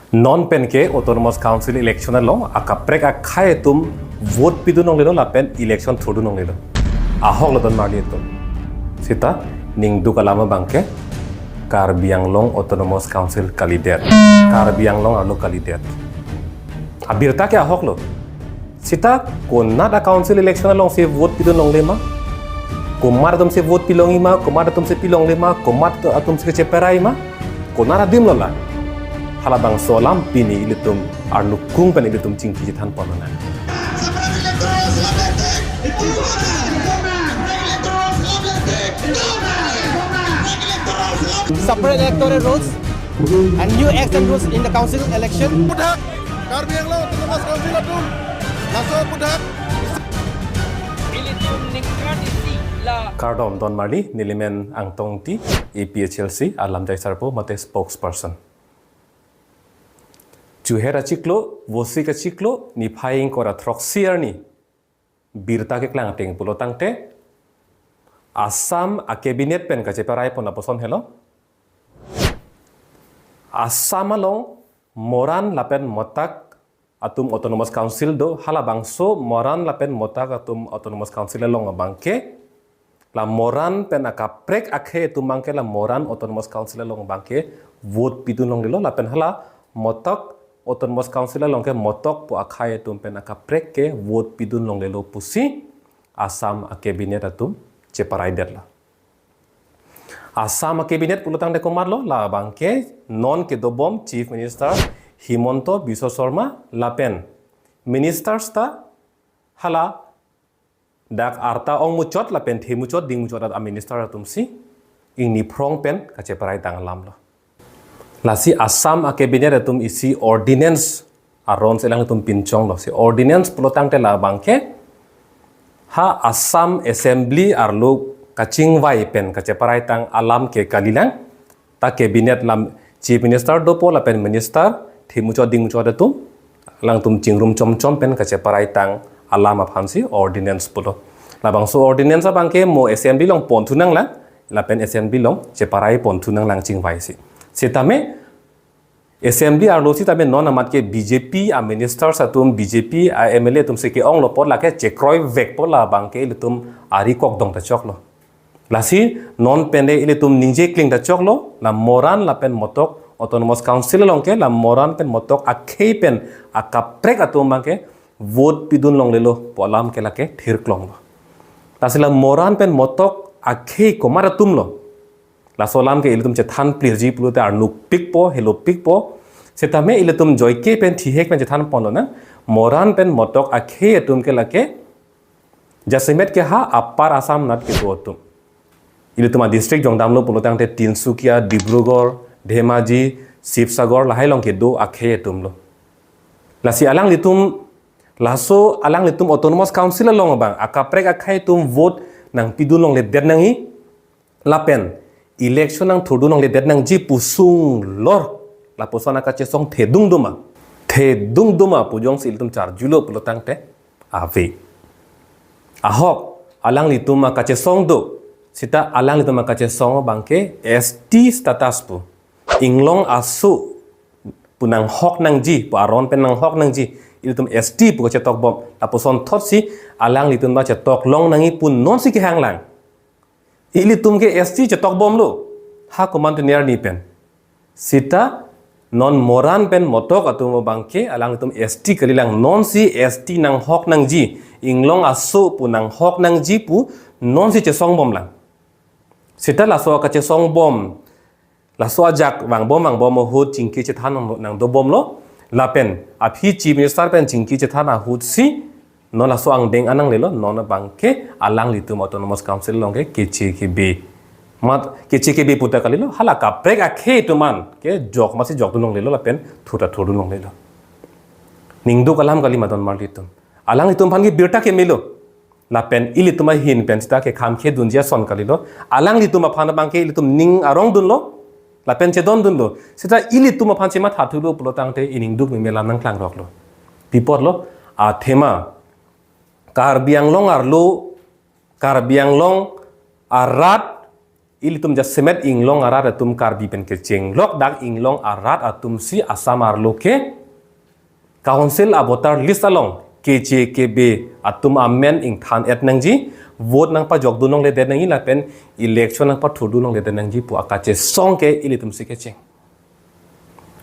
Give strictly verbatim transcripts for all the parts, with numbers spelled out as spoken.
Non pen ke Autonomous Council election along akaprek akhei atum vote pidun longlelo lapen election thurdun longlelo. Ahok lo don marli atum. Sita ningduk alam abang ke Karbi Anglong Autonomous Council kalidet. Karbi Anglong arlo kalidet. Abirta ke ahok lo. Sita konat a-council election alongsi vote pidun longle ma? Komat atumsi vote pilongji ma, komat atumsi pilongle ma, komat atumsi cheparai ma? Konat adim lo la. Halabangso alam pini ilitum arnukung pen ilitum chingki chethan pon nang. Separate electoral rules and new action rules in the council election. Puthak Karbi Anglong Autonomous Council atum laso puthak. Ilitum ningkan isi la. Kardom don marli, nelimen Angtong Ingti, A P H L C alamjai sarpo mate spokesperson. Chuher achiklo, Vosik achiklo, niphai ingkoi ra throksi arni birta keklang ateng pulo tangte, Assam a cabinet pen kacheparai pon aposon helo. Assam along Moran lapen Motak atum Autonomous Council do, halabangso Moran lapen Motak atum Autonomous Council along abang ke, la Moran pen akaprek akhei atum abang ke la Moran Autonomous Council along abang ke vote pidun longlelo, lapen hala Motak Autonomous Council along ke Motok pu akhei atum pen akaprek ke vote pidun longlelo pusi Assam a cabinet atum cheparai detlo. Assam a cabinet pulo tangte komat lo, labang ke non kedobom Chief Minister Himanta Biswa Sarma lapen ministers ta hala dak arta ongmuchot lapen themuchot dingmuchot a minister atumsi ingni phrong pen kacheparai tang alam lo. Lasi Assam a cabinet atum isi ordinance aron si alanglitum pinchonglo. Si ordinance pulo tangte labang ke ha Assam Assembly arlo kachingvai pen kacheparai tang alam ke kalilang. Ta cabinet lam Chief Minister dopo lapen minister themuchot dingmuchot atum alangtum chingrum chomchom pen kacheparai tang alam aphansi ordinance pulo. Labangso ordinance abang ke mo Assembly along ponthu nanglang lapen Assembly along cheparai ponthu nanglang chingvaisi. Sitame Assembly arlo sitame non amat ke B J P a ministers atum, B J P a M L A atumsi ke-onglo apot lake chekroivekpo, labang ke ilitum ari kokdong ta choklo. Lasi non pen de ilitum ningje kling ta choklo, la Moran lapen Motok Autonomous Council along ke la Moran pen Motok akhei pen akaprek atum abang ke vote pidun longlelo pu alam ke lake thirklonglo. Lasi la Moran pen Motok akhei komat atum lo, laso alam ke ilitum chethan plirji pulote arnukpikpo, helopikpo. Sitame ilitum joike pen thihek pen chethan ponlo nang, Moran pen Motok akhei atum ke lake jasemet ke ha Upper Assam anat kedo atum. Ilitum a district jongdamlo pulo tangte Tinsukia, Dibrugarh, Dhemaji, Sibsagar lahai along kedo akhei atum lo. Lasi alanglitum, laso alanglitum Autonomous Council along abang akaprek akhei atum vote nangpidun longledet nangji lapen election nangthurdun longledet nangji pu sunglor lapuson akachesong thedung doma. Thedung doma pu jongsi ilitum charjulo pulo tangte ave. Ahok, alanglitum akachesong do. Sita alanglitum akachesong abang ke S T status pu, inglong aso pu nanghok nangji, pu aron pen nanghok nangji, ilitum S T pu kachetokbom. Lapuson thotsi alanglitum ta chetoklong nangji pu nonsi kehanglang. Ilitum ke S T chetokbomlo. Ha komantu niar ni pen. Sita non Moran pen Motok atum abang ke alanglitum S T kalilang, nonsi S T nanghok nangji, inglong aso pu nanghok nangji pu nonsi chesongbomlang. Sita laso akachesongbom, laso ajak vangbom vangbom ahut chingki chethan nang, nangdobomlo, lapen aphi Chief Minister pen chingki chethan ahutsi non laso angdeng ananglelo, non abang ke alanglitum Autonomous Council along ke keche kebe. Mat keche kebe puta kalilo, hala kaprek akhei atum an ke jok masi jokdun longlelo lapen thurta thurdun longlelo. Ningduk alam kali ma don marli atum. Alanglitum aphan ke birta kemelo. Lapen ilitum ahin pen sita kekham khedunji ason kalilo. Alanglitum aphan abang ke ilitum ning arongdunlo. Lapen chedondunlo. Sita ilitum aphan chemathathulo pulo tangte iningduk meme alam nangklangroklo. Pi apotlo, athema Karbi Anglong arlo, Karbi Anglong arat Ilitum jasemet inglong arat atum Karbi pen kechenglok dak inglong arat atum si Assam arlo ke Council a voter list along K J K B atum amen ingthan-et nangji, vote nangpajokdun longledet nangji lapen election nangpathurdun longledet nangji pu akachesong ke ilitum si kecheng.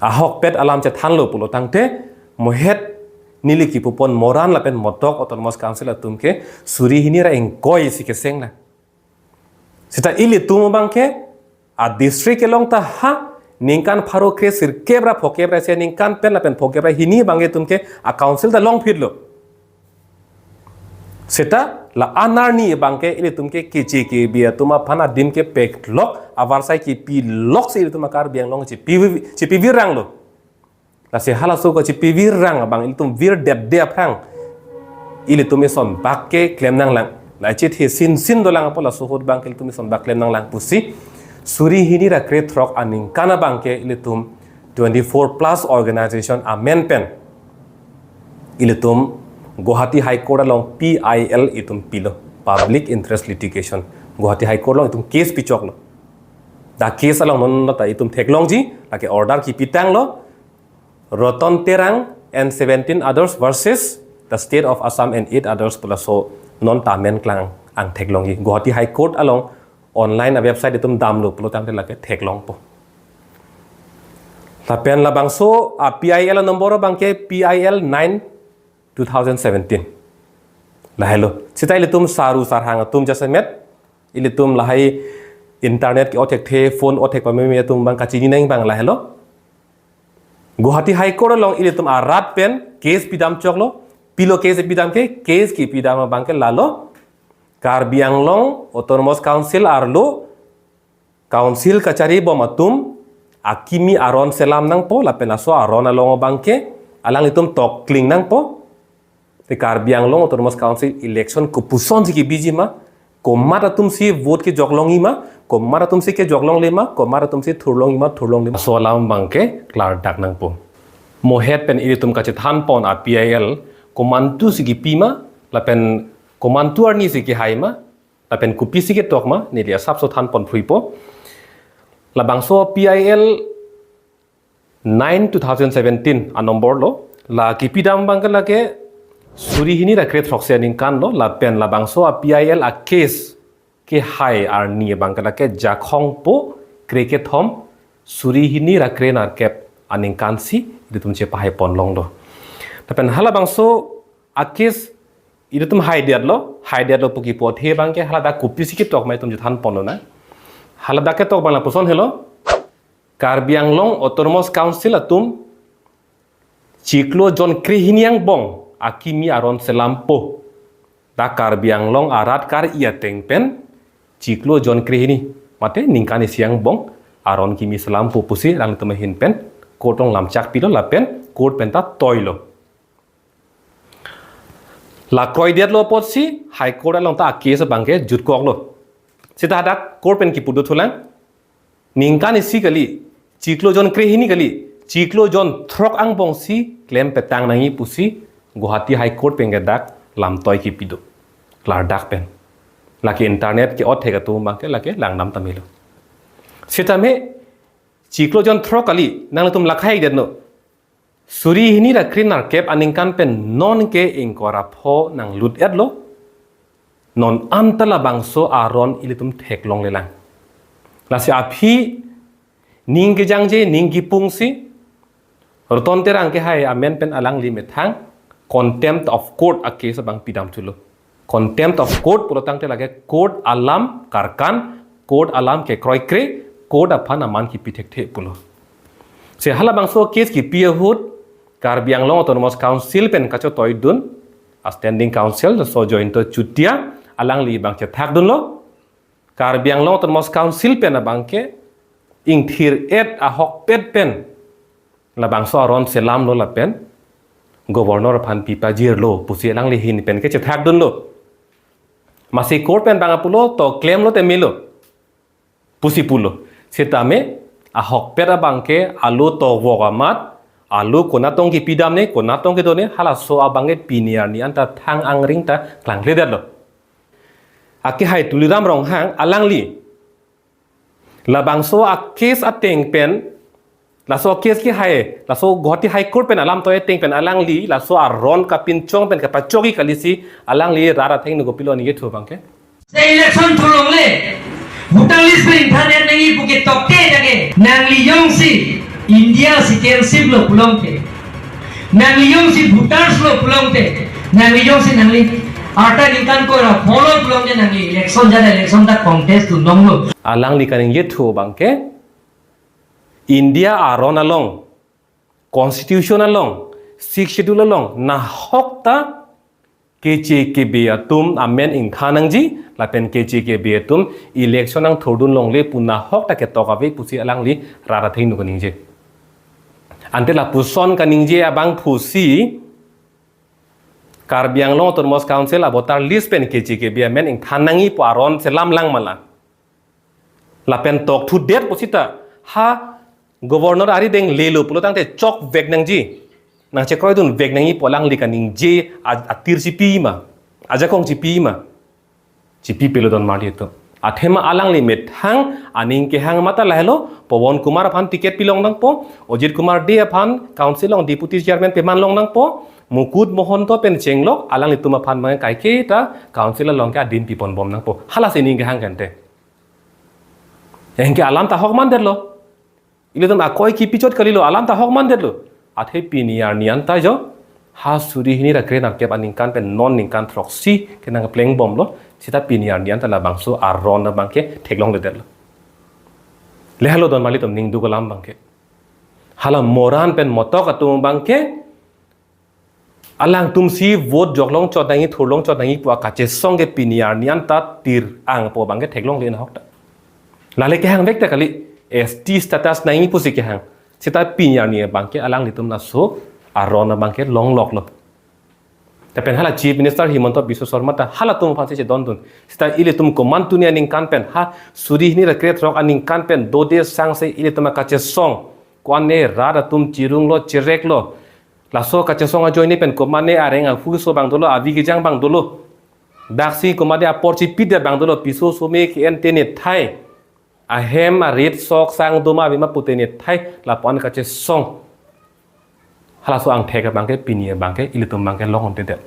Ahokpet alam chethanlo pulo tangte, mohet neli kipupon Moran lapen Motok Autonomous Council atum ke suri hini ra ingkoi si keseng na. Seta ilitum abang ke a district kelong ta ha ningkan pharo kre sirkep ra phokep ra isi aningkan pen lapen phokep ra hini abang ke itum ke a council ta longphitlo. Seta la-an arni abang ke ilitum ke K J K B atum aphan adim kepeklok avarsai kepilok si ilitum a Karbi Anglong chipi chipiviranglo. Lasi halaso kachipivirang abang ilitum virdetde aphrang ilitum isonbak keklem nanglang. La chit he sinsin dolang apot laso ahut abang ke ilitum isonbak klem nanglang pusi suri hini ra krethrok aningkan abang ke ilitum twenty-four plus organization amen pen ilitum Guwahati High Court along P I L itum pilo, Public Interest Litigation. Guwahati High Court along itum case pichoklo. Dak case along non ta itum theklongji, lake order kipitanglo, Roton Terang and seventeen others versus the State of Assam and eight others pu laso non ta amen klang ang theklongji. Guwahati High Court along online a website itum damlo pulo tangte lake theklongpo. Lapen labangso a P I L number abang ke P I L nine two thousand seventeen. Lahelo. Seta ilitum saru sarhang atum jasemet, ilitum lahai internet ke-ot thekthe, phone ot thek pameme atum abang kachini nang abang lahelo. Guwahati High Court along ilitum arat pen case pidamchoklo, pilo case pidam ke, case kipidam abang ke lalo, Karbi Anglong Autonomous Council arlo Council kachari bom atum akimi aron selam nangpo lapen laso aron along abang ke alanglitum tokling nangpo. Te Karbi Anglong Autonomous Council election kopuson si kebiji ma, komat atum si vote kejoklongji ma, komat atum si kejoklongle ma, komat atum si thurlongji ma, thurlongle ma, laso alam abang ke klardak nangpo. Mohet pen ilitum kachethanpon a P I L komantu si kipi ma lapen komantu arni si kehai ma, lapen kopisi ketok ma, neli asapso thanpon phruipo. Labangso P I L nine two thousand seventeen a number lo, la kipidam abang ke lake suri hini ra krethrok si aningkan lo, lapen labangso a P I L a case kehai arni abang ke lake Jakhong po kre kethom suri hini ra krenerkep aningkan si ilitum chepahai ponlonglo. Lapen halabangso a case ilitum haidetlo, haidetlo pu kipu athe abang ke haladak kopisi ketok ma itum chethanponlo na. Haladak ketok abang lapuson helo, Karbi Anglong Autonomous Council atum chiklo jon krehini angbong akimi aron selampo. Dak Karbi Anglong arat kar-i ateng pen chiklo jon krehini mate ningkan isi angbong aron kimi selampo pusi alanglitum ahin pen court along lamchak pilo lapen court pen ta toilo. La kroidetlo apotsi High Court along ta a case abang ke jutkoklo. Seta hadak court pen kipu dothulang. Ningkan isi kali, chiklo jon krehini kali, chiklo jon throk angbong si klem petang nangji pusi Guwahati High Court pen ke dak lamtoi kipi do. Klardak pen. Lake internet ke-ot thek atum abang ke lake langdam ta melo. Setame chiklo jon throk kali, nanglitum lakhai detno. Suri hini ra krenerkep aningkan pen non ke ingkoi ra pho nanglut-etlo. Non anta labangso aron ilitum theklonglelang. Lasi aphi ning kejangje ning kipung si Roton Terang kehai amen pen alangli methang contempt of court a case abang pidamthulo. Contempt of court pulo tangte lake court alam karkan, court alam kekroikre, court aphan aman kipi thekthe pulo. Se halabangso case kipi ahut Karbi Anglong Autonomous Council pen kachotoidun a standing counsel so Jayanta Chutia alangli abang chethakdunlo. Karbi Anglong Autonomous Council pen abang ke ingthir-et ahokpet pen labangso aron selamlo lapen governor aphan pipajirlo pusi alangli ahin pen ke chethakdunlo. Masi court pen abang apulo to klemlo te melo pusi pulo. Setame ahokpet abang ke alo tovok amat, alo konatong kipidam ne, konatong kedo ne, halaso abang ke pini arni anta thang angring ta klangledetlo. Akehai Tuliram Ronghang alangli Labangso a-case ateng pen, laso case kehai, laso Guwahati High Court pen alam toi ateng pen alangli laso aron kapinchong pen kapachokji kalisi alangli rat athengno kopilo ningjethu abangke. Se election thulongle, voter list pen than-et nangji pu ketokte jake, nangli jongsi India citizenship lo pulote, nangli jongsi voters lo pulote, nangli jongsi nangli arta ningkan ko ra follow pulote nangli election jada election ta contest tu nonglo. Alangli kaningjethu abangke, India aron along, Constitution along, Sixth Schedule along, nahok ta K C K B atum amen ingthan nangji, lapen K C K B atum election nangthurdun longle pu nahok ta ketok ave pusi alangli rat athengno kaningje. Ante lapuson kaningje abangphusi, Karbi Anglong Autonomous Council a-voter list pen K C K B amen ingthan nangji pu aron selam lang mala. Lapen tokthudetpo seta, ha Governor arideng lelo pulo tangte chokvek nangji, nangchekroidunvek nangji pu alangli kaningje a-, atir chipi ma, ajakong chipi ma, chipipelo don marli atum. Athema alangli methang aning kehang mate lahelo, Pawan Kumar aphan ticket pilong nangpo, Ajit Kumar Dey aphan council along deputy chairman peman long nangpo, Mukut Mahanta pen chenglok alanglitum aphan mang kaiketa council along ke adin piponbom nangpo. Halasi ning kehang kante. Anke alam ta hok mandetlo. Ilitum akoi kipichot kalilo, alam ta hok mandetlo. Athe pini arni anta jo, ha suri hini ra kre-nerkep aningkan pen non ningkan throksi kenangplengbomlo. Seta pini arni anta labangso aron abangke theklongledetlo. Lahelo don marli atum ningduk alam abangke. Hala moran pen motok atum abangke, alangtumsi vote joklong chot nangji, thurlong chot nangji pu akachesong ke pini arni anta tir-angpo abangke theklongle nahok ta. Lale kehangvek ta kali, S T status nangji pusi kehang. Seta pini arni abangke alanglitum laso aron abangke longloklo. Lapen hala Chief Minister Himanta Biswa Sarma ta halatum aphansi chedondun. Seta ilitum komantunia aningkan pen, ha suri hini ra krethrok aningkan pen dode sangse ilitum akachesong, ko-an ne rat atum chirunglo, chireklo, laso kachesong ajoine pen komatne areng ahuso abang dolo, avi kejang abang dolo. Daksi komatne apor chipidet abang dolo, piso some ke-en tenethai, ahem arit sok sang doma avema pu tenethai, lapu-an kachesong. Halaso angthek abangke pini abangke ilitum abangke long untedet.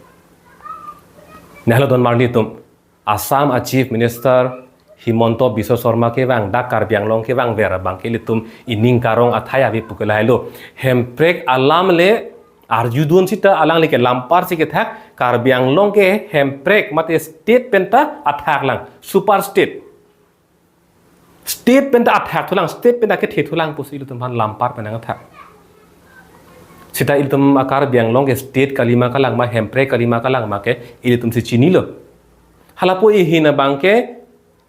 Nahlo don marli atum. Assam a Chief Minister Himanta Biswa Sarma kevang, dak Karbi Anglong kevangver abangke ilitum ining karong athai ave pu ke lahelo. Hemprek alam le arjudun seta alangli ke lampar si kethak, Karbi Anglong ke hemprek mate state penta athak lang, super state. State penta athak thulang, state penta kethe thulang pusi ilitum aphan lampar pen nangthak. Seta ilitum a Karbi Anglong ke state kalima kalang ma, hemprek kalima kalang ma ke ilitumsi chinilo. Halapu ihin abangke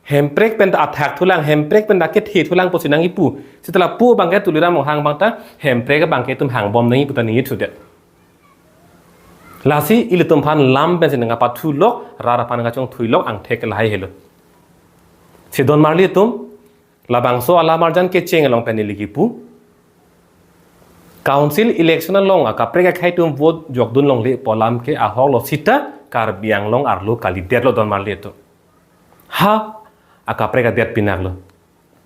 hemprek penta athak thulang, hemprek penta kethe thulang pusi nangkipu. Seta lapu abangke Tuliram Ronghang abang ta hemprek abangke itum hangbom nangji pu ta ningithudet. Lasi ilitum aphan lam pensi nangkapathulok, rat aphan kachongthuilok angthek lahai helo. Si don marli atum, labangso alam arjan kecheng along pen neli kipu. Council election along akaprek akhei atum vote jokdun longle pu alam ke ahoklo seta Karbi Anglong arlo kalidetlo don marli atum. Ha, akaprek adet pinaklo.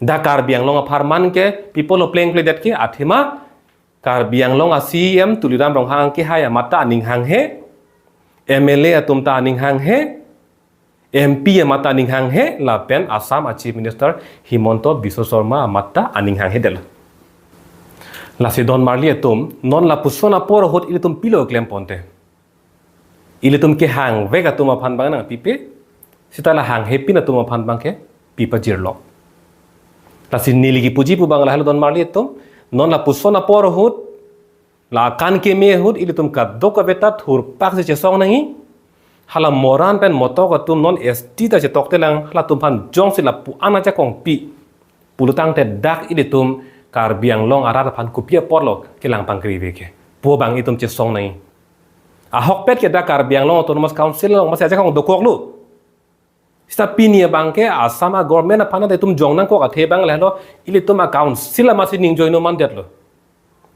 Dak Karbi Anglong apharman ke people lo plengpledet ke athema Karbi Anglong a C E M Tuliram Ronghang kehai amat ta aning hanghe, M L A atum ta aning hanghe, M P amat ta aning hanghe, lapen Assam a Chief Minister Himanta Biswa Sarma amat ta aning hanghe detlo. Lasi don marli atum, non lapuson apor ahut ilitum pilo klemponte. Ilitum kehangvek atum aphan abang nangpipe, seta la hanghepin atum aphan abangke pipajirlo. Lasi neli kipuji pu abang lahelo don marli atum, non lapuson apor ahut, la akan keme ahut ilitum kadokave ta thurpak si chesong nangji. Hala moran pen motok atum non S T ta chetokte lang, halatum aphan jongsi lapu-an ajakong pi pulo tangte dak ilitum Karbi Anglong arat aphan kopi aporlo kelang pangkri ave ke pu abang itum chesong nangji. Ahokpet ke dak Karbi Anglong Autonomous Council along masi ajakong dokoklo. Seta pini abangke Assam a government aphan ta itum jong nangkok athe abang lahelo, ilitum a council amatsi ning joino mandetlo.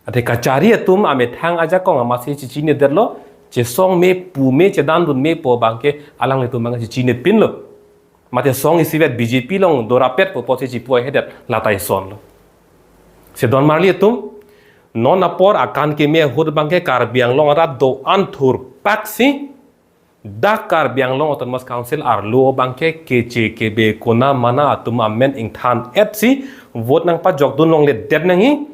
Athe kachari atum amethang ajakong amatsi chechinedetlo, chesong me pu me chedandun me pu abangke alanglitum abang chechinepinlo. Mate song isivet B J P along dorapetpo pusi chipu-ai hedet, la ta isonlo. Si don marli atum, non apor akan keme ahut abangke Karbi Anglong arat do-an thurpaksi, dak Karbi Anglong Autonomous Council arlo abangke keche kebe kona mana atum amen ingthan-etsi vote nangpajokdun longledet nangji,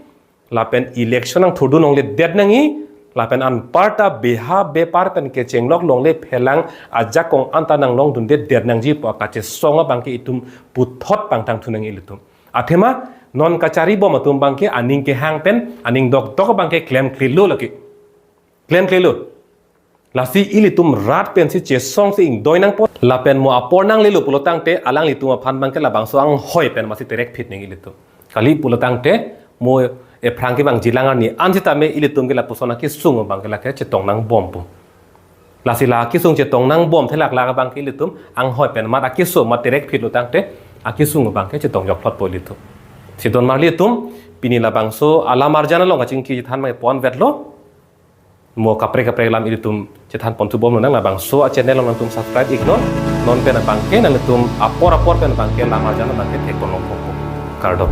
lapen election nangthurdun longledet nangji, lapen anparta beha bepar pen kechenglok longle phelang ajakong anta nanglongdundedet nangji pu akachesong abangke itum puthot pangthang thu nangji ilitum. Athema non kacharibom atum abangke aning kehang pen aning dokdok abangke klemklelo lake. Klemklelo. Lasi ilitum rat pensi chesongsi ingdoi nangpo. Lapen mo apor nanglelo pulotangte alanglitum aphan abangke labangso anghoi pen masi terekphit nangji ilitum. Kali pulotangte mo ephrang kevangji lang arni an sitame ilitum ke lapuson akesung abangke lake chetong nangbompo. Lasi la akesung chetong nangbom thelaklak abangke ilitum anghoi pen mat akeso mat terekphitlo tangte akesung abangke chetongjokplotpo ilitum. Si don marli atum, pini labangso alam arjan along kachingki chethan abangke ponvetlo. Mo kaprek kaprek alam ilitum chethan ponthubomlonang, labangso achannel along nangtum subscribe iknon. Non pen abangke nanglitum apor apor pen abangke lam arjan abangke thekponlongpo. Kardom.